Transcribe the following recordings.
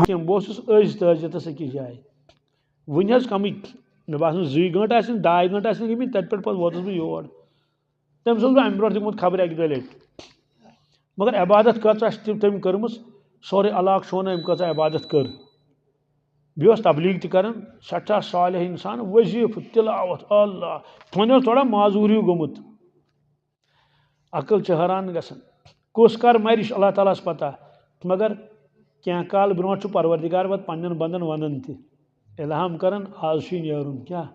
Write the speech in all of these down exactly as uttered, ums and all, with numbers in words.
کینٛہہ، بہٕ اوسُس أزۍ تہٕ أزۍ ییٚتَس أکِس جایہِ۔ وٕنہِ حظ کَمٕے، مےٚ باسان زٕے گٲنٛٹہٕ آسن، ڈاے گٲنٛٹہٕ آسن گٔمٕتۍ، تَتہِ پٮ۪ٹھ پَتہٕ ووتُس بہٕ یور۔ تٔمِس اوسُس بہٕ اَمہِ برونٛٹھ تہِ گوٚمُت خبر اَکہِ دۄیہِ لَٹہِ۔ مگر عبادت کۭژاہ چھِ تٔمۍ کٔرمٕژ، سورُے علاقہٕ چھُ وَنان أمۍ کۭژاہ عبادت کٔر۔ بیٚیہِ اوس تبلیغ تہِ کران، سٮ۪ٹھاہ صالح اِنسان، وظیٖفہٕ، تِلاوت، اللہ۔ وۄنۍ اوس تھوڑا معذوٗر ہیوٗ گوٚمُت۔ عقل چھِ حٲران گژھان۔ کُس کر مرِ، یہِ چھُ اللہ تعالیٰ ہَس پتہ۔ مگر کینٛہہ کال برونٛٹھ چھُ پروردگار پتہٕ پننٮ۪ن بندن ونان تہِ، الہام کران، آز چھُے نیرُن۔ کیٛاہ؟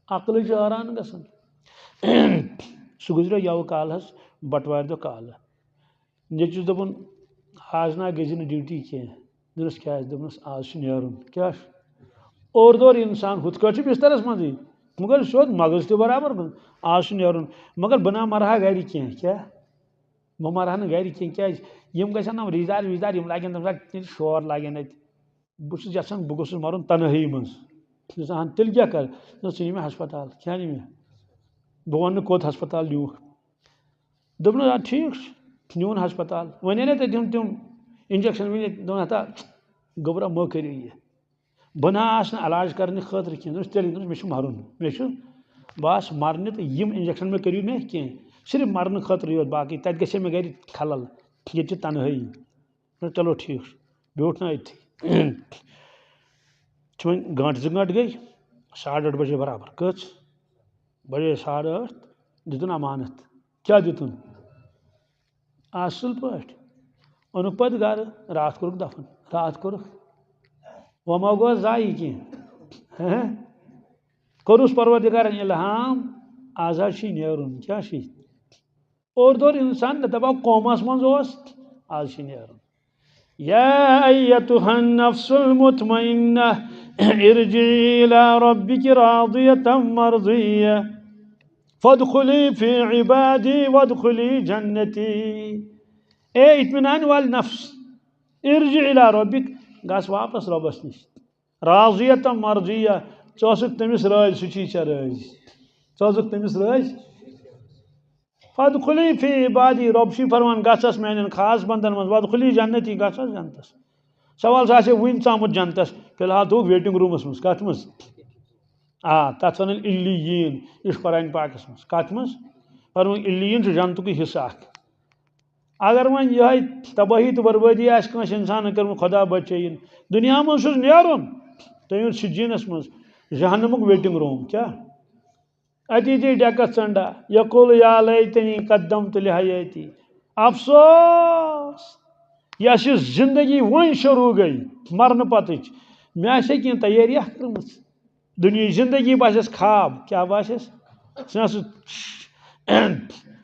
عقلٕے چھِ حٲران گژھان۔ سُہ گُزریو یَوٕ کال حظ، بٹوارِ دۄہ کالہٕ۔ نیٚچوِس دوٚپُن، "آز نا گٔژھۍ نہٕ ڈیوٹی کینٛہہ۔" دوٚپنَس، "کیٛازِ؟" دوٚپنَس، "آز چھُ نیرُن۔" کیٛاہ چھُ؟ اورٕ دورٕ اِنسان ہُتھ کٲٹھۍ چھُ بِسترَس منٛزٕے، مگر سیوٚد مغز تہِ برابر گوٚو۔ آز چھُ نیرُن، مگر بہٕ نا مَرٕ ہا گَرِ کینٛہہ۔ کیٛاہ؟ بہٕ مَرٕ ہا نہٕ گَرِ کینٛہہ۔ کیٛازِ؟ یِم گژھن نا رِشتہٕ دار وِشتہٕ دار، یِم لاگن تَمہِ ساتہٕ تیٚلہِ شور لاگن اَتہِ۔ بہٕ چھُس یَژھان، بہٕ گوٚژھُس مَرُن تنہٲیی منٛز۔ دوٚپنَس، "اَہَن، تیٚلہِ کیٛاہ کَرٕ؟" دوٚپنَس، "ژٕ نہِ مےٚ ہسپتال۔" کیٛاہ نہِ مےٚ؟ بہٕ وَنہٕ نہٕ کوٚت ہسپتال نیوٗکھ۔ دوٚپنَس، "آ، ٹھیٖک چھُ۔" نیوٗن ہسپتال۔ وۄنۍ ییٚلہِ تَتہِ تِم، تِم injection وِنجَکشن، دوٚپُن، "ہتا، گوٚبرا، مہ کٔرِو یہِ۔ بہٕ نہ آس نہٕ علاج کرنہٕ خٲطرٕ کینٛہہ۔" دوٚپنَس، "تیٚلہِ۔" دوٚپنَس، "مےٚ چھُ مَرُن۔ مےٚ چھُ، بہٕ آس مَرنہِ تہٕ یِم injection مہ کٔرِو مےٚ کینٛہہ۔ صرف مَرنہٕ خٲطرٕ یوت، باقٕے تَتہِ گژھِ مےٚ گَرِ خلل۔ ییٚتہِ چھِ تنہٲیی۔" دوٚپنَس، "چلو، ٹھیٖک چھُ۔" بیوٗٹھ نا أتھی۔ چھِ وۄنۍ گٲنٛٹہٕ زٕ گٲنٛٹہٕ گٔے، ساڑٕ ٲٹھ بجے برابر۔ کٔژ بجے؟ ساڑٕ ٲٹھ۔ دیُتُن امانت۔ کیٛاہ دیُتُن؟ اصل پٲٹھۍ۔ اوٚنُکھ پتہٕ گرٕ، راتھ کوٚرُکھ دفن۔ راتھ کوٚرُکھ۔ وۄنۍ ما گوٚو ضایع کینٛہہ؟ ہہ؟ کوٚرُس پروردگارن الہام، آز حظ چھُے نیرُن۔ کیٛاہ چھُے؟ اورٕ دورٕ انسان نہ دپان قومس منٛز اوس، آز چھُ نیرُن۔ یا ایتها النفس المطمئنة، ارجعی الی ربک راضیة مرضیة، فادخلی فی عبادی وادخلی جنتی۔ اے اطمینان وال نفس، ارجعی الی ربک، گژھ واپس رۄبس نِش۔ راضیة مرضیة، ژٕ ٲسٕکھ تٔمِس رٲضۍ، سُہ چھُے ژےٚ رٲضۍ۔ ژٕ ٲسٕکھ تٔمِس رٲضۍ۔ فادخلی فی عبادی، رۄب چھُے فرمان، گژھس میانٮ۪ن خاص بندن منٛز، وادخلی جنتی، گژھس جنتس۔ سوال، سُہ آسہِ وُنہِ ژامُت جنتس، فی الحال تھوٚوُکھ waiting roomس منٛز۔ کتھ منٛز؟ آ، تتھ ونان علیین، یہِ چھُ قرآن پاکس منٛز۔ کتھ منٛز؟ فرموو، علیین چھُ جنتُکُے حصہٕ اکھ۔ اگر وۄنۍ یِہے تبٲہی تہٕ بربٲدی آسہِ کٲنٛسہِ اِنسانن کٔرمٕژ، خۄدا بچٲیِن، دُنیا منٛز چھُس نیرُن، تُہۍ أنِو سجیٖنس منٛز جہنمُک waiting room۔ کیٛاہ؟ اتی دی ڈیکس ژنڈا، یقول یا لیتنی قدمت لحیاتی۔ افسوس، یۄس یہِ زندگی وۄنۍ شروع گٔے مرنہٕ پتٕچ، مےٚ آسہِ ہے کینٛہہ تیٲریہ کٔرمٕژ۔ دُنیہٕچ زندگی باسٮ۪س خواب۔ کیٛاہ باسٮ۪س؟ سُہ نہ سُہ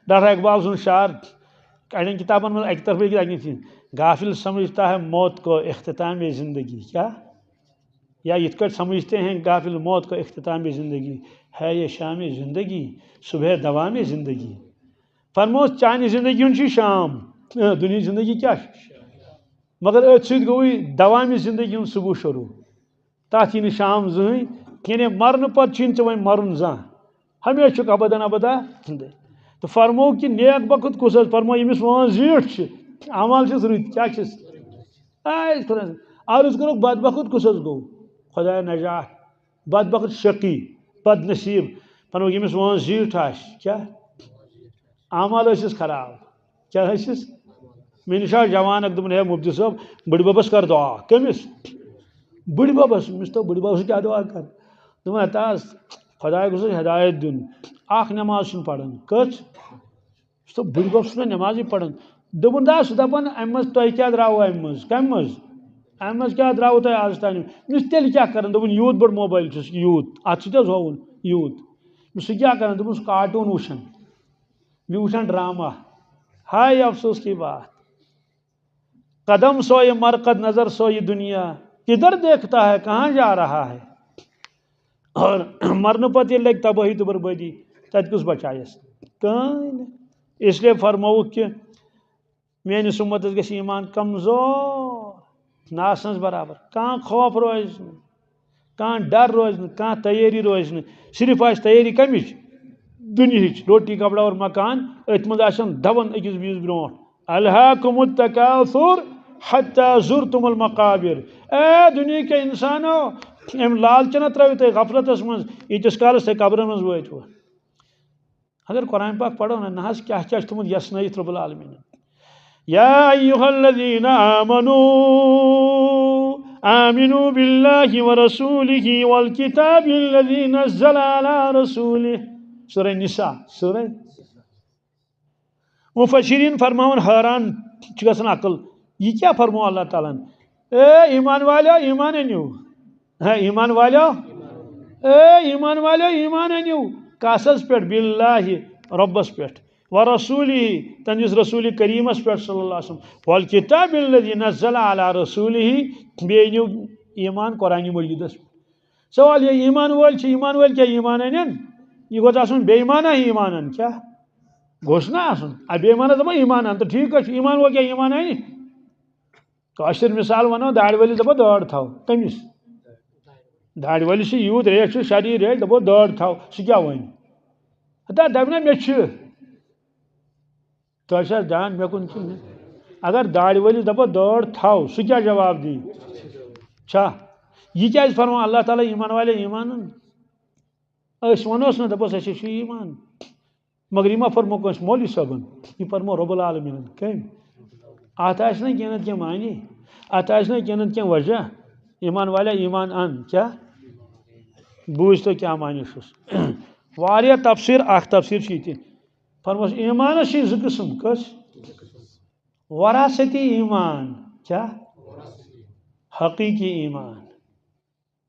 ڈاکٹر اقبال سُنٛد شعر، اَڑٮ۪ن کِتابَن منٛز اَکہِ طرفہٕ لیکھِتھ، اَکہِ طرفہٕ، غافل سمجھتا ہے موت کو اختتام زندگی۔ کیٛاہ؟ یا یِتھ کٲٹھۍ سمجھتے ہیں غافل موت کو اختتام زندگی، ہے یہ شام زندگی، صبح دوام زندگی۔ فرموس، چانہِ زندگی ہُنٛد چھُ شام، اۭں، دُنیہٕچ زندگی کیٛاہ چھِ؟ مگر أتھۍ سۭتۍ گوٚوٕے دوامِ زندگی ہُنٛد صبح شروع۔ تَتھ یی نہٕ شام زٕہٕنۍ، یعنی مرنہٕ پتہٕ چھُے نہٕ ژےٚ وۄنۍ مرُن زانٛہہ۔ ہمیشہِ چھُکھ ابدن ابدا زندٕ۔ تہٕ فرموو کہِ نیک بخت کُس حظ؟ فرموو، ییٚمِس وٲنٛس زیٖٹھ چھِ، اعمال چھِس رٕتۍ، کیٛاہ چھِس؟ آے خۄدایَس عرض کوٚرُکھ، بدبخت کُس حظ گوٚو؟ خۄدایا نجات، بدبخت شقی، بد نصیب۔ فرموو، ییٚمِس وٲنٛس زیٖٹھ آسہِ، کیٛاہ؟ اعمال ٲسِس خراب۔ کیٛاہ ٲسِس؟ مےٚ نِش آو جوان اکھ، دوٚپُن، "ہے مفتی صٲب، بٕڈِ ببس کر دعا۔" کٔمِس؟ بٕڈِ ببس۔ مےٚ دوٚپُس، "بٕڈِ ببس کیٛاہ دعا کر؟" دوٚپُن، "ہتا، خۄداے گوٚژھُس ہدایت دیُن۔ اکھ نماز چھُنہٕ پران۔" کٔژ؟ مےٚ دوٚپُس، "بٕڈِ بب چھُس نہٕ نمازٕے پران۔" دوٚپُن، "دا، سُہ دپان، امہِ منٛز تۄہہِ کیٛاہ درٛاوٕ امہِ منٛز؟ کمہِ منٛز؟ امہِ منٛز کیٛاہ درٛاوٕ تۄہہِ آز تام؟" مےٚ دوٚپُس، "تیٚلہِ کیٛاہ کران؟" دوٚپُن، "یوٗت بوٚڑ موبایل چھُس، یوٗت۔ اتھ سۭتۍ حظ ہووُن، یوٗت۔" مےٚ دوٚپُس، "سُہ کیٛاہ کران؟" دوٚپُن، "سُہ کارٹوٗن وٕچھان۔" بیٚیہِ وٕچھان ڈرامہ۔ ہاے افسوس کی بات۔ قدم سوئے مرقد، نظر سوئے دنیا، کدھر دیکھتا ہے، کہاں جا رہا ہے؟ اور مرنہٕ پتہٕ ییٚلہِ لگہِ تبٲہی تہٕ بربٲدی، تتہِ کُس بچایس؟ کٕہٕنۍ نہٕ۔ اس لیے فرمووُکھ کہِ میٲنِس اُمتس گژھِ ایمان کمزور، نہٕ آسنس برابر۔ کانٛہہ خوف روزِ نہٕ۔ کانٛہہ ڈر روزِ نہٕ، کانٛہہ تیٲری روزِ نہٕ۔ صرف آسہِ تیٲری کمِچ؟ دُنیہٕچ۔ روٹی، کپڑا اور مکان، أتھۍ منٛز آسن دوان أکِس بیٚیِس برونٛٹھ۔ الہاکم التکاثر، حتى زرتم المقابر۔ اے دنیا کے انسانو، امہِ لالچہِ نہ ترٲوِو تُہۍ غفلتس منٛز، ییٖتِس کالس تُہۍ قبرن منٛز وٲتِو۔ اگر قرآن پاک پرو نا، نہ حظ کیٛاہ کیٛاہ چھُ تھوٚمُت یژھنٲیِتھ رب العالمینن۔ يا أيها الذين آمنوا آمنوا بالله ورسوله والكتاب الذي نزل على رسوله۔ سورہ نساء، سورہ۔ مفسرین فرماوان، حیران چھِ گژھان عقل، یہِ کیٛاہ فرموو اللہ تعالیٰ ہن؟ اے ایمان والو، ایمان أنِو۔ ہے ایمان والو، اے ایمان والو، ایمان أنِو۔ کس حظ پٮ۪ٹھ؟ باللہ، رۄبس پٮ۪ٹھ۔ ورسولہ، تہنٛدِس رسول کریمس پٮ۪ٹھ صلی اللہ علیہ وسلم۔ والکتاب الذی نزل علی رسولہ، بیٚیہِ أنِو ایمان قرآن مجیدس پٮ۪ٹھ۔ سوال، یہِ ایمان وٲلۍ چھِ، ایمان وٲلۍ کیٛاہ ایمان انن؟ یہِ گوٚژھ آسُن بے ایمانہ ایمان ان، کیٛاہ؟ گوٚژھ نہ آسُن۔ آ، بے ایمانہ دپان ایمان ان، تہٕ ٹھیٖک حظ چھُ، ایمان وول کیٛاہ ایمان انہِ؟ کٲشِر مثال ونو، داڑِ وٲلِس دپو دٲڑ تھاو، کٔمِس؟ داڑِ وٲلِس چھِ یوٗت ریٹ، چھُ شرعی ریٹ، دپو دٲڑ تھاو، سُہ کیٛاہ وَنہِ؟ ہتا دپہِ نا مےٚ چھِ۔ تۄہہِ چھا دیان مےٚ کُن کِنہٕ نہٕ؟ اگر داڑِ وٲلِس دپو دٲڑ تھاو، سُہ کیٛاہ جواب دی؟ چھا؟ یہِ کیٛازِ فرموو اللہ تعالیٰ ایمان والٮ۪ن ایمان اَن؟ أسۍ ونوس نہ، دپوس اَسہِ چھُ ایمان۔ مگر یہِ ما فرموو کٲنٛسہِ مولوی صٲبن، یہِ فرموو رب العالمینن۔ کٔمۍ؟ اتھ آسہِ نہ کینٛہہ نتہٕ کینٛہہ معنی، اتھ آسہِ نہ کینٛہہ نتہٕ کینٛہہ وجہ۔ ایمان والیا ایمان ان، کیٛاہ؟ بوٗزۍ تو کیٛاہ معنی چھُس۔ واریاہ تفسیر، اکھ تفسیر چھُ یہِ تہِ۔ فرموس ایمانس چھِ زٕ قٕسم، کٔژ؟ وراثتی ایمان، کیٛاہ؟ حقیقی ایمان۔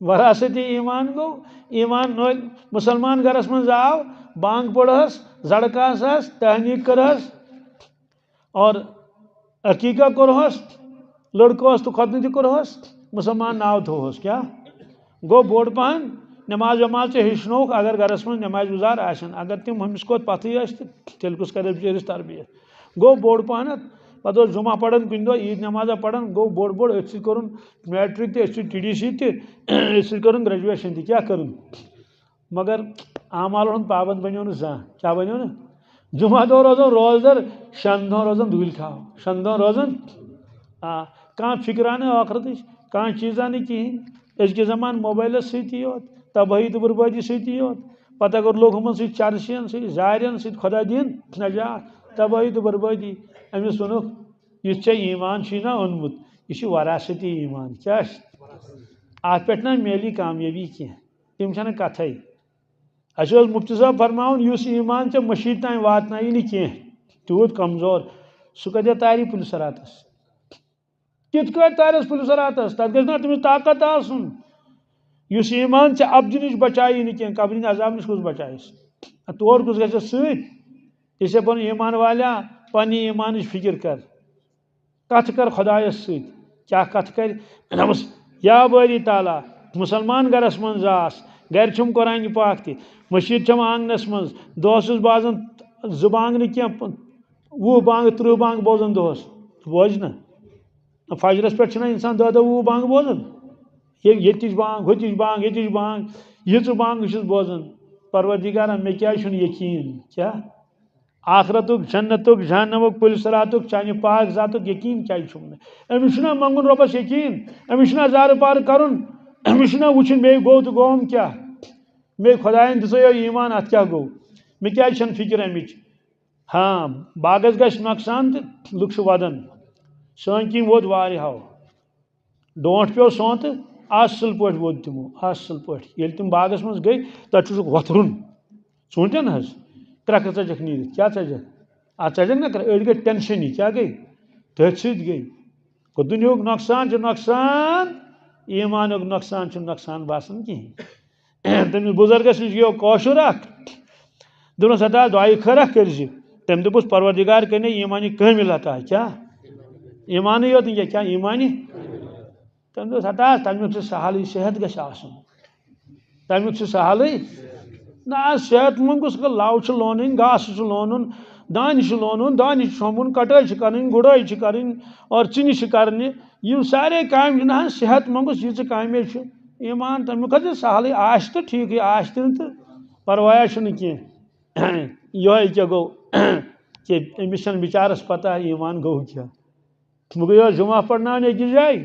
وراثتی ایمان گوٚو ایمان نوٚو مسلمان گرس منٛز آو، بانگ پٔرہس، زڑکاس آس، تہنیٖک کٔرہس اور عقیقہ کوٚرہس، لڑکہٕ اوس تہٕ ختنہٕ تہِ کوٚرہس، مسلمان ناو تھووہس۔ کیٛاہ؟ گوٚو بوٚڑ پہن نماز وماز تہِ ہیٚچھنووُکھ، اگر گرس منٛز نماز گُزار آسن، اگر تِم ہُمِس کھۄتہٕ پتھٕے ٲسۍ تہٕ تیٚلہِ کُس کرِ بِچٲرِس تربیت؟ گوٚو بوٚڑ پہنتھ، پتہٕ اوس جمعہ پران کُنہِ دۄہ، عیٖد نمازا پران، گوٚو بوٚڑ بوٚڑ، أتھۍ سۭتۍ کوٚرُن میٹرک تہِ، أتھۍ سۭتۍ ٹی ڈی سی تہِ، أتھۍ سۭتۍ کوٚرُن گریجویشن تہِ، کیٛاہ کٔرٕن؟ مگر اعمالن ہُنٛد پابند بنیو نہٕ زانٛہہ۔ کیٛاہ بنیو نہٕ؟ جمعہ دۄہ روزان روزدر، شٮ۪ن دۄہن روزان دُہِل کھاو، شٮ۪ن دۄہن روزان، آ، کانٛہہ فکرا نہٕ ٲخرتٕچ، کانٛہہ چیٖزا نہٕ کِہیٖنۍ۔ أزکہِ زمانہٕ موبایلس سۭتی یوت، تبٲہی تہٕ بربٲدی سۭتی یوت۔ پتہٕ اگر لوٚگ ہُمن سۭتۍ، چرسین سۭتۍ، زارین سۭتۍ، خۄدا دِیِن نجات، تبٲہی تہٕ بربٲدی۔ أمِس ووٚنُکھ، یُس ژےٚ ایمان چھُے نا اوٚنمُت، یہِ چھُ وراثتی ایمان۔ کیٛاہ چھُ؟ اتھ پٮ۪ٹھ نا میلی کامیٲبی کینٛہہ۔ تِم چھنہٕ کتھے۔ اسہِ اوس مفتی صٲب فرماوان، یُس ایمان ژےٚ مٔشیٖد تام واتنایی نہٕ کینٛہہ، تیوٗت کمزور، سُہ کتہِ تارِ پُلہِ صراطس؟ کِتھ کٲٹھۍ تارٮ۪س پُلہِ صراطس؟ تتھ گژھِ نا تٔمِس طاقت آسُن۔ یُس ایمان ژےٚ ابدِ نِش بچایی نہٕ کینٛہہ، قبرِ ہٕنٛدِ عذاب نِش کُس بچایس؟ تور کُس گژھٮ۪س سۭتۍ؟ ژےٚ پنُن ایمان والیا، پننہِ ایمانٕچ فکر کر۔ کتھ کر خۄدایس سۭتۍ۔ کیٛاہ کتھ کرِ؟ دوٚپمس، یا بٲری تعالیٰ، مسلمان گرس منٛز آس، گرِ چھُم قرآنہِ پاک تہِ، مٔشیٖد چھم آنگنس منٛز، دۄہس چھُس بوزان زٕ بانگ نہٕ کینٛہہ، وُہ بانگ، ترٕٛہ بانگ بوزان دۄہس۔ بوزِ نہ۔ فجرس پٮ۪ٹھ چھُنہ انسان دہ دہ وُہ بانگ بوزان؟ ییٚلہِ ییٚتِچ بانگ، ہُتِچ بانگ، ییٚتِچ بانگ، ییٖژٕ بانگ چھُس بوزان۔ پروردگارا، مےٚ کیٛازِ چھُنہٕ یقیٖن؟ کیٛاہ؟ آخرتُک، جنتُک، جہنمُک، پُلہِ صراطُک، چانہِ پاک ذاتُک یقیٖن کیٛازِ چھُم نہٕ؟ أمِس چھُنہ منٛگُن رۄبس یقیٖن؟ أمِس چھُنہ زارٕ پار کرُن؟ أمِس چھُنہ وٕچھُن مےٚ گوٚو تہٕ گوٚوم کیٛاہ؟ مےٚ خۄدایَن دِژے یو ایمان، اَتھ کیٛاہ گوٚو؟ مےٚ کیٛازِ چھَنہٕ فِکر اَمِچ؟ ہاں، باغس گژھِ نۄقصان تہٕ لُکھ چھِ وَدان۔ سٲنۍ کِنۍ ووت واریاہو۔ ڈونٛٹھ پیوٚو سونٛتہٕ، اَصٕل پٲٹھۍ ووت تِمو، اَصٕل پٲٹھۍ۔ ییٚلہِ تِم باغس منٛز گٔے، تَتہِ چھُ سُہ وۄتھرُن۔ ژوٗنٛٹھٮ۪ن حظ کرٛٮ۪کھ ژَجَکھ نیٖرِتھ۔ کیٛاہ ژَجَکھ؟ اَتھ ژَجَکھ نہ کرٛٮ۪کھ۔ أڑۍ گٔے ٹٮ۪نشَنی۔ کیٛاہ گٔے؟ تٔتھۍ سۭتۍ گٔے۔ گوٚو دُنیاہُک نۄقصان چھُ نۄقصان، ایٖمانُک نۄقصان چھُنہٕ نۄقصان باسان کِہیٖنۍ۔ تٔمِس بُزرگس نِش گٔیو کٲشُر اکھ، دوٚپنَس، "ہتا دعایہِ خٲرا کٔرۍ زِ۔" تٔمۍ دوٚپُس، "پروردگار کٔرۍ مےٚ ایٖمانِ کٲمِل عطا۔" کیٛاہ؟ ایٖمانٕے یوت نہٕ کینٛہہ، کیٛاہ ایٖمانِ؟ تٔمۍ دوٚپُس، "ہتا تَمیُک چھُ سہلٕے، صحت گژھِ آسُن۔ تَمیُک چھُ سہلٕے۔ نہ، آز صحت منٛد گوٚژھ گوٚو لَو چھُ لونٕنۍ، گاسہٕ چھُ لونُن، دانہِ چھُ لونُن، دانہِ چھُ چھۄمبُن، کَٹٲے چھِ کَرٕنۍ، گُڈٲے چھِ کَرٕنۍ، اور ژِنہِ چھِ کَرنہِ۔ یِم سارے کامہِ چھِ نہ حظ صحت منٛد گوٚژھ یِژٕ کامے چھُ۔" ایٖمان تَمیُک حظ چھُ سہلٕے، آسہِ تہٕ ٹھیٖکٕے، آسہِ تہِ نہٕ تہٕ پَرواے چھُنہٕ کینٛہہ۔ یِہوٚے کیٛاہ گوٚو کہِ أمِس چھَنہٕ بِچارَس پَتہ ایٖمان گوٚو کیٛاہ۔ وۄنۍ گٔیوس جمعہ پرناونہِ أکِس جایہِ۔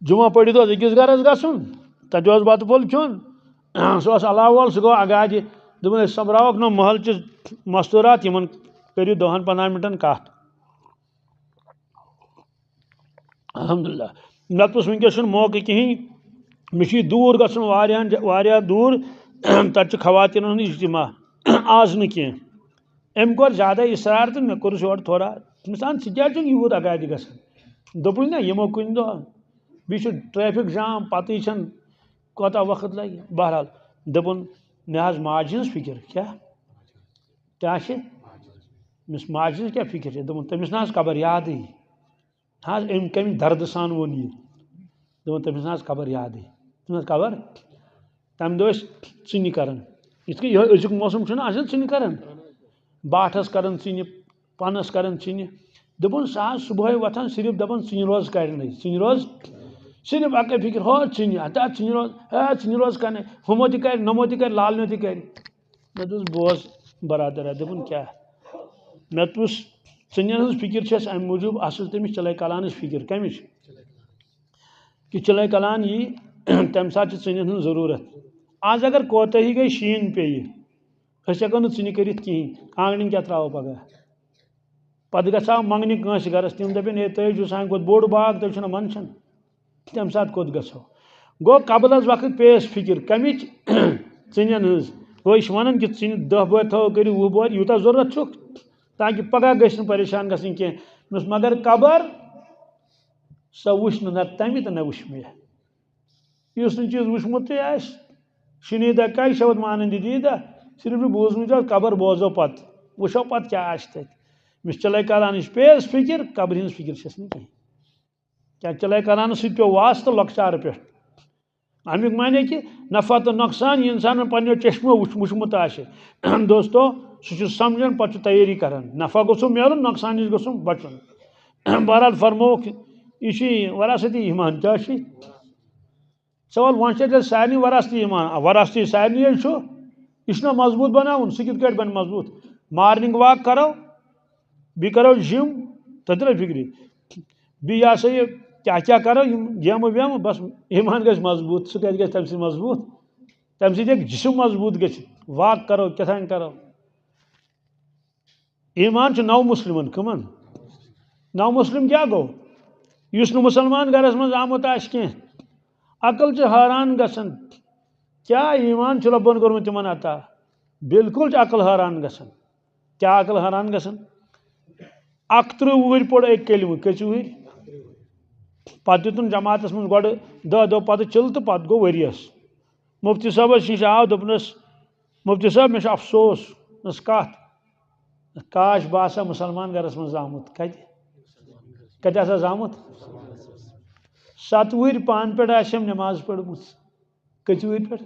جمعہ پٔرِتھ اوس أکِس گرس گژھُن، تتہِ اوس بتہٕ پھوٚل کھیوٚن۔ سُہ اوس علاوٕ وول، سُہ گوٚو اگادِ۔ دوٚپُن، أسۍ سۄمبراوکھ نہٕ محلہٕ چہِ مستوٗرات، یِمن کٔرِو دہن پندہن منٹن کتھ۔ الحمدللہ۔ مےٚ دوٚپُس، وٕنکیٚس چھُنہٕ موقعہٕ کِہیٖنۍ، مےٚ چھُ یہِ دوٗر گژھُن واریاہن جا-، واریاہ دوٗر، تَتہِ چھُ خواتیٖنَن ہُنٛد اجتماع، آز نہٕ کینٛہہ۔ أمۍ کوٚر زیادَے اصرار تہٕ مےٚ کوٚرُس یورٕ تھوڑا، دوٚپمَس، اَہَن، ژٕ کیٛازِ چھُکھ یوٗت اگادِ گژھان؟ دوٚپُن، نہ، یِمو کُنہِ دۄہ، بیٚیہِ چھُ ٹریفک جام، پَتہٕے چھَنہٕ کوتاہ وقت لَگہِ۔ بہرحال، دوٚپُن، مےٚ حظ ماجہِ ہٕنٛز فِکِر۔ کیٛاہ؟ کیٛاہ چھِ؟ أمِس ماجہِ ہٕنٛز کیٛاہ فِکِر چھِ؟ دوٚپُن، تٔمِس نہ حظ خبر یادٕے۔ حظ، أمۍ کَمہِ دردٕ سان ووٚن یہِ؟ دوٚپُن، تٔمِس نہ حظ خبر یادٕے۔ تٔمِس نہ حظ خبر۔ تَمہِ دۄہ ٲسۍ ژِنہِ کَران۔ یِتھ کٔنۍ یِہوٚے أزیُک موسم چھُنہ آسان ژِنہِ کَران۔ باٹھَس کَران ژِنہِ، پَنَس کَران ژِنہِ۔ دوٚپُن، سُہ حظ صُبحٲے وۄتھان، صرف دَپان، "ژِنہِ روز کَرِ نَے، ژِنہِ روز۔" صرف اَکٕے فِکِر، "ہو ژِنہِ، ہتا ژِنہِ روز، ہے ژِنہِ روز کَرِ نَے، ہُمو تہِ کَرِ، نَمو تہِ کَرِ، لالنیو تہِ کَرِ۔" مےٚ دوٚپُس، "بوز برادرا،" دوٚپُن، "کیٛاہ؟" مےٚ دوٚپُس، "ژٕنٮ۪ن ہٕنٛز فِکِر چھِ اَسہِ اَمہِ موٗجوٗب اَصٕل، تٔمِس چِلَے کَلانٕچ فِکِر۔" کَمِچ؟ کہِ چِلَے کَلان یی، تَمہِ ساتہٕ چھِ ژٕنٮ۪ن ہٕنٛز ضروٗرت۔ آز اگر کوتاہی گٔے، شیٖن پیٚیہِ، أسۍ ہٮ۪کو نہٕ ژٕنہِ کٔرِتھ کِہیٖنۍ، کانٛگڑٮ۪ن کیٛاہ ترٛاوو پَگاہ؟ پَتہٕ گژھو منٛگنہِ کٲنٛسہِ گَرَس، تِم دَپن، "ہے، تُہۍ حظ چھِو سانہِ کھۄتہٕ بوٚڑ باغ، تُہۍ چھِو نہٕ منٛدچھان۔" تَمہِ ساتہٕ کوٚت گژھو؟ گوٚو قبلس وقت پیٚیَس فِکِر، کَمِچ؟ ژٕنٮ۪ن ہٕنٛز۔ گوٚو یہِ چھِ وَنان کہِ ژٕنہِ دَہ بۄہرِ تھاوو کٔرِتھ، وُہ بۄہرِ، یوٗتاہ ضروٗرت چھُکھ، تاکہِ پَگاہ گٔژھۍ نہٕ پریشان گژھٕنۍ کینٛہہ۔ مےٚ ووٚنُس، مگر قبر، سۄ وٕچھ نہٕ نہ تَمہِ تہٕ نہ وٕچھ مےٚ۔ یُس نہٕ چیٖز وٕچھمُتٕے آسہِ، شنیدہ کیٛاہ چھِ وَتھ مانن دیٖدہ، صرف یہِ بوٗزمُت آسہِ، قبر بوزو پَتہٕ، وٕچھو پَتہٕ کیٛاہ آسہِ تَتہِ۔ مےٚ چھِ چِلَے کَلانٕچ پیٚیَس فِکِر، قبرِ ہٕنٛز فِکِر چھَس نہٕ کِہیٖنۍ۔ کیٛاہ چِلَے کَلانَس سۭتۍ پیوٚو واسطہٕ لۄکچارٕ پٮ۪ٹھ؟ اَمیُک معنی کہِ نفع تہٕ نۄقصان یہِ اِنسانَن پنٛنیو چشمو وٕچھ-، وٕچھمُت آسہِ۔ دوستو، سُہ چھُ سَمجھان، پَتہٕ چھُ تیٲری کَران۔ نفع گوٚژھُم میلُن، نۄقصان نِش گوٚژھُم بَچُن۔ بہرحال فرمووُکھ، یہِ چھُ وراثتی ایمان۔ کیٛاہ چھُ؟ ژٕ وَل، وۄنۍ چھِ تیٚلہِ سارنٕے وراثتی ایمان۔ آ، وراثتی سارنٕے ییٚلہِ چھُ، یہِ چھُنہ مضبوٗط بَناوُن، سُہ کِتھ کٲٹھۍ بَنہِ مضبوٗط؟ مارنِنٛگ واک کَرو، بیٚیہِ کَرو جِم، تَتہِ ترٛٲے فِکرِ۔ بیٚیہِ یہِ ہسا یہِ کیٛاہ کیٛاہ کَرو، یِم گیمہٕ ویمہٕ، بَس ایمان گژھِ مضبوٗط۔ سُہ کَتہِ گژھِ تَمہِ سۭتۍ مضبوٗط؟ تَمہِ سۭتۍ ہیٚکہِ جسم مضبوٗط گٔژھِتھ۔ واک کَرو، کیٛاہ تام کَرو۔ ایمان چھُ نو مسلمن۔ کٕمن؟ نو مسلم کیٛاہ گوٚو؟ یُس نہٕ مُسلمان گرس منٛز آمُت آسہِ کینٛہہ، عقل چھِ حٲران گژھان، کیٛاہ ایمان چھُ رۄبن کوٚرمُت تِمن عطا؟ بالکل چھِ عقل حٲران گژھان۔ کیٛاہ عقل حٲران گژھان؟ اَکترٕہ وُہٕرۍ پوٚر أکۍ کلمہٕ، کٔژِ وُہٕرۍ؟ پتہٕ دیُتُن جماعتس منٛز گۄڈٕ دَہ دۄہ پتہٕ چِلہٕ تہٕ پتہٕ گوٚو ؤریَس۔ مفتی صٲبس نِش آو، دوٚپنس، "مفتی صٲب، مےٚ چھُ افسوس۔" دوٚپنس، "کتھ؟" "کاش بہٕ آسہٕ ہا مُسلمان گرس منٛز زامُت۔" کتہِ؟ کتہِ آسہٕ ہا زامُت؟ ستہٕ وُہٕرۍ پانہٕ پٮ۪ٹھ آسہِ أمۍ نماز پٔرمٕژ۔ کٔژِ وُہٕرۍ پٮ۪ٹھ؟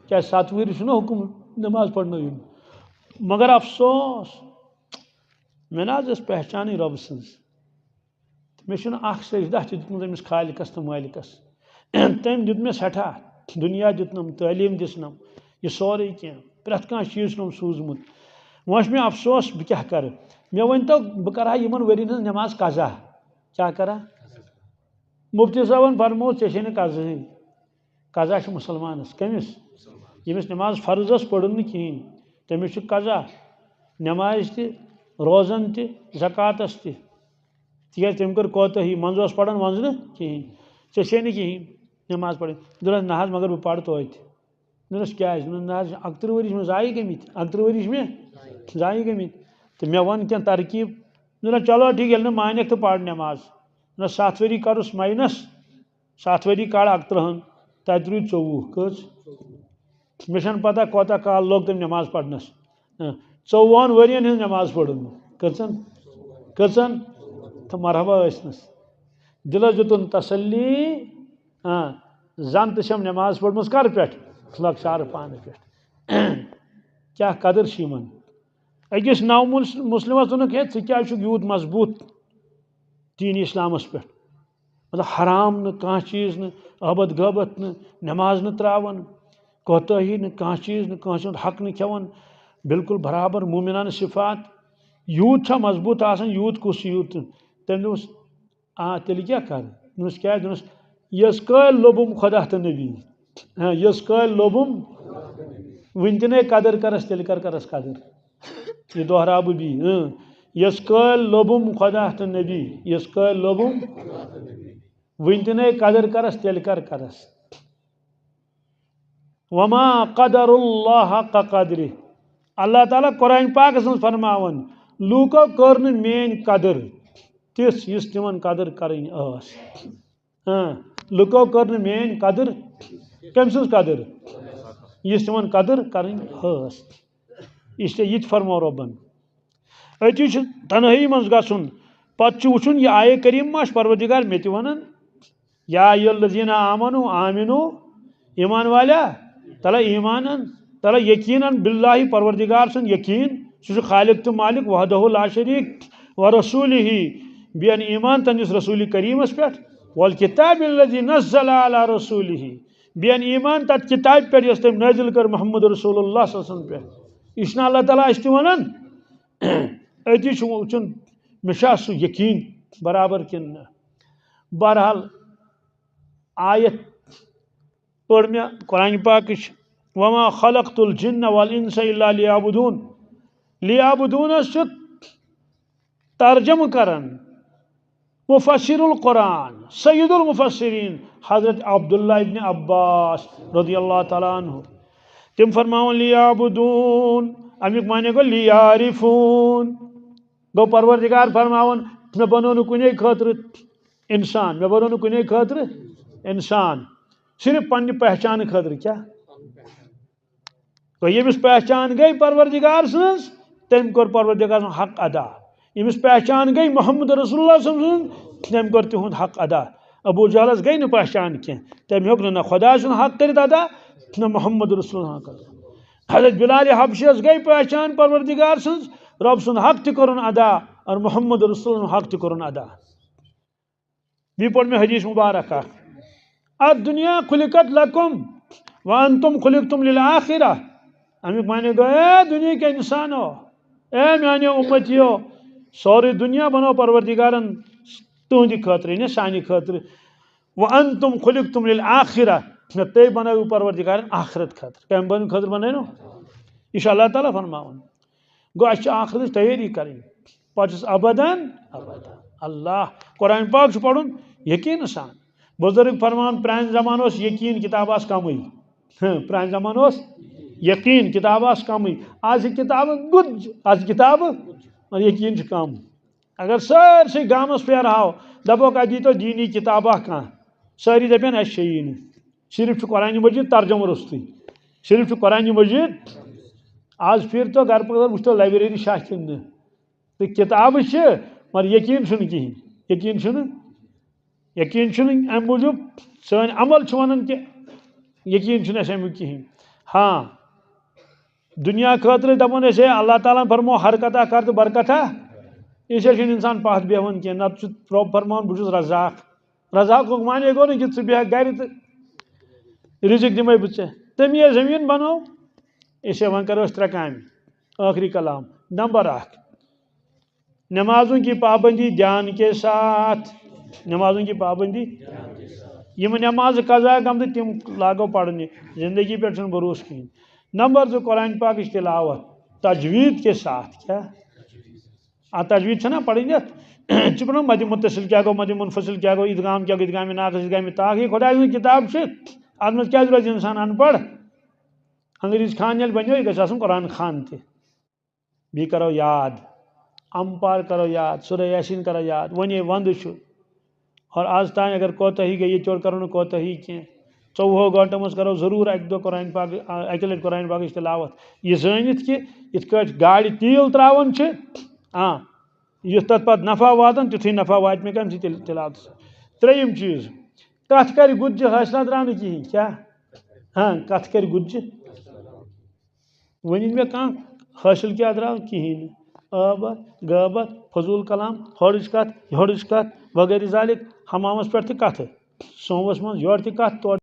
کیٛازِ ستہٕ وُہٕرۍ چھُنہ حُکُم نماز پرنٲوِن۔ مگر افسوس، مےٚ نہ حظ ٲس پہچانٕے رۄبہٕ سٕنٛز۔ تہٕ مےٚ چھُنہٕ اکھ سجدہ تہِ دیُتمُت أمِس خالقس تہٕ مٲلِکس۔ تٔمۍ دیُت مےٚ سٮ۪ٹھاہ، دُنیا دیُتنم، تعلیٖم دِژنم، یہِ سورُے کینٛہہ، پرٛٮ۪تھ کانٛہہ چیٖز چھُنم سوٗزمُت۔ وۄنۍ چھُ مےٚ افسوس، بہٕ کیٛاہ کرٕ؟ مےٚ ؤنۍ تو، بہٕ کرٕ ہا یِمن ؤرین ہٕنٛز نٮ۪ماز قضا؟ کیٛاہ کرٕ ہا؟ مفتی صٲبن فرموو، "ژےٚ چھے نہٕ قضاہٕے۔ قضا چھُ مُسلمانس۔" کٔمِس؟ ییٚمِس نٮ۪ماز فرض ٲس پٔرٕن نہٕ کِہیٖنۍ، تٔمِس چھُ قضا۔ نٮ۪مازِ تہِ، روزن تہِ، زکاتس تہِ۔ تِکیٛازِ تٔمۍ کٔر کوتٲہی، منٛزٕ اوس پران، منٛزٕ نہٕ کِہیٖنۍ۔ "ژےٚ چھے نہٕ کِہیٖنۍ نٮ۪ماز پرٕنۍ؟" دوٚپنس، "نہ حظ، مگر بہٕ پرٕ توتہِ۔" دوٚپنس، "کیٛازِ؟" دوٚپنس، "نہ حظ، اَکترٕہ ؤری چھِ مےٚ ضایع گٔمٕتۍ، اَکترٕہ ؤری چھِ مےٚ ضایع گٔمٕتۍ۔ تہٕ مےٚ وَن کینٛہہ ترکیٖب۔" دوٚپنس، "چلو ٹھیٖک، ییٚلہِ نہٕ مانکھ تہٕ پَر نٮ۪ماز۔" دوٚپنس، "ستھ ؤری کَرُس ماینس، ستھ ؤری کَڑ اَکترٕہَن، تَتہِ روٗدۍ ژوٚوُہ۔" کٔژ؟ مےٚ چھَنہٕ پَتہ کوتاہ کال لوٚگ تٔمۍ نٮ۪ماز پَرنَس۔ اۭں، ژوٚوُہَن ؤرِیَن ہٕنٛز نٮ۪ماز پٔرٕن۔ کٔژَن؟ کٔژَن؟ تہٕ مرحبا ٲسنَس۔ دِلَس دیُتُن تسلی، آ، زَن تہِ چھَم نٮ۪ماز پٔرمٕژ کَرٕ پٮ۪ٹھ؟ لۄکچارٕ پانہٕ پٮ۪ٹھ۔ کیٛاہ قدٕر چھِ یِمَن؟ أکِس نو مُس-، مُسلِمَس ووٚنُکھ، "ہے، ژٕ کیٛازِ چھُکھ یوٗت مضبوٗط دین اسلامس پٮ۪ٹھ؟" مطلب، حرام نہٕ کانٛہہ چیٖز نہٕ، ابد غٲبت نہٕ، نماز نہٕ تراوان، کوتٲہی نہٕ، کانٛہہ چیٖز نہٕ، کٲنٛسہِ ہُنٛد حق نہٕ کھٮ۪وان، بالکل برابر مومنانہٕ صفات۔ یوٗت چھا مضبوٗط آسان، یوٗت کُس یوٗت؟ تٔمۍ دوٚپُس، آ، تیٚلہِ کیٛاہ کَرٕ؟ دوٚپنَس، کیٛاہ؟ دوٚپنَس، یۄس کٲلۍ لوٚبُم خۄدا تہٕ نبی، ہاں، یۄس کٲلۍ لوٚبُم، وٕنۍ تہِ نَے قدٕر کَرَس، تیٚلہِ کَر کَرَس قدٕر۔ یہِ دۄہراو بہٕ بیٚیہِ، اۭں، یۄس کٲلۍ لوٚبُم خۄدا تہٕ نبی، یۄس کٲلۍ لوٚبُم، وٕنۍ تہِ نَے قدٕر کَرَس، تیٚلہِ کَر کَرَس۔ وما قدر اللہ حق قدرہ۔ اللہ تعالیٰ قرآن پاکس منٛز فرماوان، لوٗکو کٔر نہٕ میٲنۍ قدر تِژھ، یُس تِمن قدر کرٕنۍ ٲس۔ ہاں، لوٗکو کٔر نہٕ میٲنۍ قدر، کٔمۍ سٕنٛز قدر؟ یُس تِمن قدر کرٕنۍ ٲس۔ اس لیے یہِ تہِ فرموو رۄبن۔ أتی چھُ تنہٲیی منٛز گژھُن، پتہٕ چھُ وٕچھُن، یہِ آیے کریم ما چھُ پروردگار مےٚ تہِ ونان، یا ایھا الذین آمنو آمنو، ایمان والیا، تلا ایمان ان، تلا یقین ان باللہ، پروردگار سُنٛد یقین، سُہ چھُ خالق تہٕ مالک وحدہ لا شریک، و رسولہ، بیٚیہِ ان ایمان تہنٛدِس رسول کریمس پٮ۪ٹھ، والکتاب الذی نزل علی رسولہ، بیٚیہِ ان ایمان تتھ کتابہِ پٮ۪ٹھ یۄس تٔمۍ نٲزِل کٔر محمد رسول اللہ صلی اللہ علیہ وسلم پٮ۪ٹھ۔ یہِ چھُنہٕ اللہ تعالیٰ اَسہِ تہِ ونان؟ أتی چھُ وٕچھُن، مےٚ چھا سُہ یقین برابر کِنہٕ نہٕ۔ بہرحال، آیت پٔر مےٚ قرآن پاکٕچ، وما خلقت الجن والانس الا لیعبدون۔ لیعبدونس چھُ ترجمہٕ کران مفسر القرآن، سید المفسرین حضرت عبداللہ ابن عباس رضی اللہ تعالیٰ عنہ۔ تِم فرماوان، لیعبدون، امیُک معنی گوٚو لیعرفون۔ گوٚو پروردگار فرماوان، مےٚ بنوو نہٕ کُنے خٲطرٕ انسان، مےٚ بنوو نہٕ کُنے خٲطرٕ انسان، صرف پننہِ پہچانہٕ خٲطرٕ۔ کیٛاہ؟ گوٚو ییٚمِس پہچان گٔے پروردگار سٕنٛز، تٔمۍ کوٚر پروردگار سُنٛد حق ادا۔ ییٚمِس پہچان گٔے محمد رسول اللہ صلی اللہ علیہ وسلم سُنٛد، تٔمۍ کوٚر تِہُنٛد حق ادا۔ ابو جہلس گٔے نہٕ پہچان کینٛہہ، تٔمۍ ہیوٚک نہٕ نہ خۄداے سُنٛد حق کٔرِتھ ادا، نہ محمد رسول سُنٛد حق ادا۔ حضرت بلال حبشی یس گٔے پہچان پروردگار سٕنٛز، رۄب سُنٛد حق تہِ کوٚرُن ادا اور محمد رسول سُنٛد حق تہِ کوٚرُن ادا۔ بیٚیہِ پوٚر مےٚ حدیث مبارک اکھ، الدنیا خلقت لکم وانتم خلقتم للآخرہ۔ امیُک معنی گوٚو، اے دُنیہٕکۍ انسانو، اے میانیو امتیو، سورُے دُنیا بنوو پروردگارن تُہنٛدِ خٲطرٕ، یعنی سانہِ خٲطرٕ۔ وانتم خلقتم للآخرہ، نہ تُہۍ بنٲوِو پروردگارن آخرت خٲطرٕ۔ کمہِ بنہٕ خٲطرٕ بنٲونو؟ یہِ چھُ اللہ تعالیٰ فرماوان۔ گوٚو، اَسہِ چھِ آخرتٕچ تیٲری کَرٕنۍ۔ پَتہٕ چھُس ابداً، ابداً۔ اللہ، قرآن پاک چھُ پَرُن یقیٖنہٕ سان۔ بُزرگ فرمان، پرٛانہِ زمانہٕ اوس یقیٖن، کِتاب آسہٕ کَمٕے۔ ہہ، پرٛانہِ زمانہٕ اوس یقیٖن، کِتاب آسہٕ کَمٕے۔ آز چھِ کِتابہٕ گُتجہِ، آز چھِ کِتابہٕ، مگر یقیٖن چھُ کَم۔ اگر سٲرسٕے گامَس پھیرہاو، دَپوکھ، اَتہِ دیٖتو دیٖنی کِتابہ کانٛہہ، سٲری دَپن، اَسہِ چھیی نہٕ۔ صرف چھُ قرآن مجید ترجمہٕ روٚستُے۔ صرف چھُ قرآن مجید۔ آز پھیٖرتو گرٕ پتہٕ گرٕ، وٕچھتو لایبریری چھا کِنہٕ نہٕ۔ تہٕ کِتابہٕ چھِ، مگر یقیٖن چھُنہٕ کِہیٖنۍ۔ یقیٖن چھُنہٕ، یقیٖن چھُنہٕ۔ اَمہِ موٗجوٗب سٲنۍ عمل چھِ وَنان کہِ یقیٖن چھُنہٕ اَسہِ اَمیُک کِہیٖنۍ۔ ہاں، دُنیا خٲطرٕ دَپان أسۍ، ہے، اللہ تعالیٰ ہن فرمو، ہر کتھا کر تہٕ برکتھا۔ یہِ چھا چھُنہٕ اِنسان پَتھ بیٚہوان کینٛہہ، نتہٕ چھُ رۄب فرماوان، بہٕ چھُس رزاق۔ رزاقُک معنی گوٚو نہٕ کہِ ژٕ بیٚہہ گرِ تہٕ رِزِق دِمَے بہٕ ژےٚ۔ تٔمۍ یہِ زٔمیٖن بنٲو، أسۍ ہے وۄنۍ کرو أسۍ ترٛےٚ کامہِ۔ ٲخری کلام، نمبر اکھ، نمازوں کی پابندی دھیان کے ساتھ۔ نمازوں کی پابندی۔ یِم نمازٕ قضا گٔمژٕ، تِم لاگو پرنہِ۔ زندگی پٮ۪ٹھ چھُنہٕ بھروسہٕ کِہیٖنۍ۔ نمبر زٕ، قرآن پاکٕچ تلاوت تجوید کے ساتھ۔ کیٛاہ؟ آ، تجوید چھنا پرٕنۍ یتھ؟ چھِ پران مد متصل کیٛاہ گوٚو، مد منفصل کیٛاہ گوٚو، ادغام کیٛاہ گوٚو، ادغام ناقص، ادغام طاق۔ یہِ خۄداے سٕنٛز کتاب چھِ، اتھ منٛز کیٛازِ روزِ انسان ان پڑھ؟ انگریز خان ییٚلہِ بنیو، یہِ گژھِ آسُن قرآن خان تہِ۔ بیٚیہِ کرو یاد، امپار کرو یاد، سورہ یاسین کرو یاد۔ وۄنۍ یے ونٛدٕ چھُ، اور آز تام اگر کوتاہی گٔے، ییٚتہِ یورٕ کرو نہٕ کوتاہی کینٛہہ۔ ژوٚوُہو گٲنٛٹو منٛز کرو ضروٗر اکہِ دۄہ قرآن پاک، آ، اکہِ لٹہِ قرآن پاکٕچ تلاوت۔ یہِ زٲنِتھ کہِ یِتھ کٲٹھۍ گاڑِ تیٖل تراوان چھِ، آ، یُتھ تتھ پتہٕ نفع واتان، تیُتھُے نفع واتہِ مےٚ کمہِ سۭتۍ تیٚلہِ تلاوتہٕ سۭتۍ۔ ترٛیٚیِم چیٖز، کتھ کرِ گُتجہِ حٲصلہ درٛاو نہٕ کِہیٖنۍ۔ کیٛاہ؟ ہاں، کتھ کرِ گُتجہِ۔ وۄنۍ ییٚلہِ مےٚ کانٛہہ حٲصِل کیٛاہ درٛاو؟ کِہیٖنۍ نہٕ۔ غٲبت، غٲبت، فضوٗل کلام، ہورٕچ کتھ، یورٕچ کتھ، وغیرہ ذالک، حمامس پٮ۪ٹھ تہِ کتھٕ، سوموس منٛز یورٕ تہِ کتھ، تورٕ